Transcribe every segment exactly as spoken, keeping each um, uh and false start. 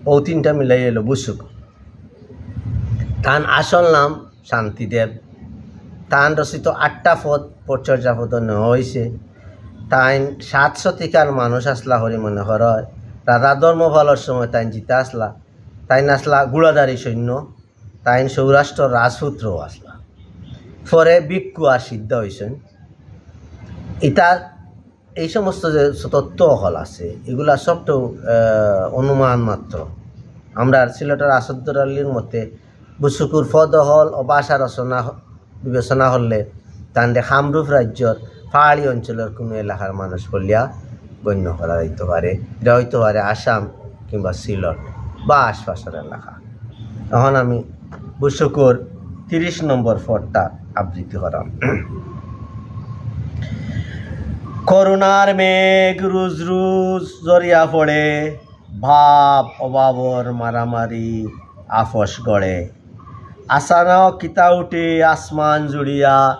ও তিনটা মিলাই অইলো বুসুকু। তান আসল নাম শান্তিদেব। তান রচিত আটটা পদ পদচর্যা পদো নেওয়া অইছে। তাইন সাত শতিকার মানুষ আছলা করি মনে করা অয়। রাজা ধর্মপালর সময় তাইন জিতা আছলা। তাইন আছলা ঘোড়াধারী সৈন্য। তাইন সৌরাষ্ট্রর রাজপুত্রও আছলা। পরে ভিক্ষু আর সিদ্ধা অইছইন। ইতার এই সমস্ত যে তত্ত্ব অকল আছে, ইগুলা সবটাউ, আহ, অনুমান মাত্র। আমরার সিলেটর আছদ্দর আলীর মতে বুসুকুর পদ অকল ও ভাষা রচনা বিবেচনা করলে তানরে কামরূপ রাজ্যর পাহাড়ি অঞ্চলর কুনু এলাকার মানুষ বলিয়া গণ্য করা যাইতো পারে। ইটা অইতো পারে আসাম কিংবা সিলেট বা আশপাশর এলাকা। অখন আমি বুসুকুর তিরিশ নম্বর পদটা আবৃত্তি করাম। করুণার মেঘ রুজ রুজ ঝরিয়া পড়ে, ভাব অভাবর মারামারি আপস গড়ে। আচানক কিতা উঠে আসমান জুড়িয়া,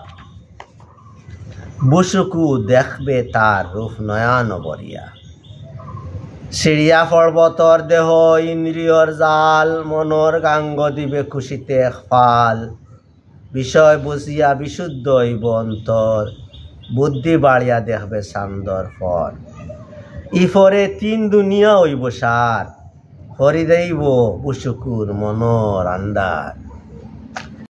বুসুকু দেখবে তার রূপ নয়ন ভরিয়া। ছিড়িয়া পর্বতর দেহ ইন্দ্রিয়র জাল, মনর গাঙ্গ দিবে খুশিতে এক ফাল। বিষয় বুঝিয়া বিশুদ্ধ অইব অন্তর, বুদ্ধি বাড়িয়া দেখবে চান্দর পর। ইফরে তিন দুনিয়া অইব সার, হরি দেইব বুসুকুর মনর আন্দার।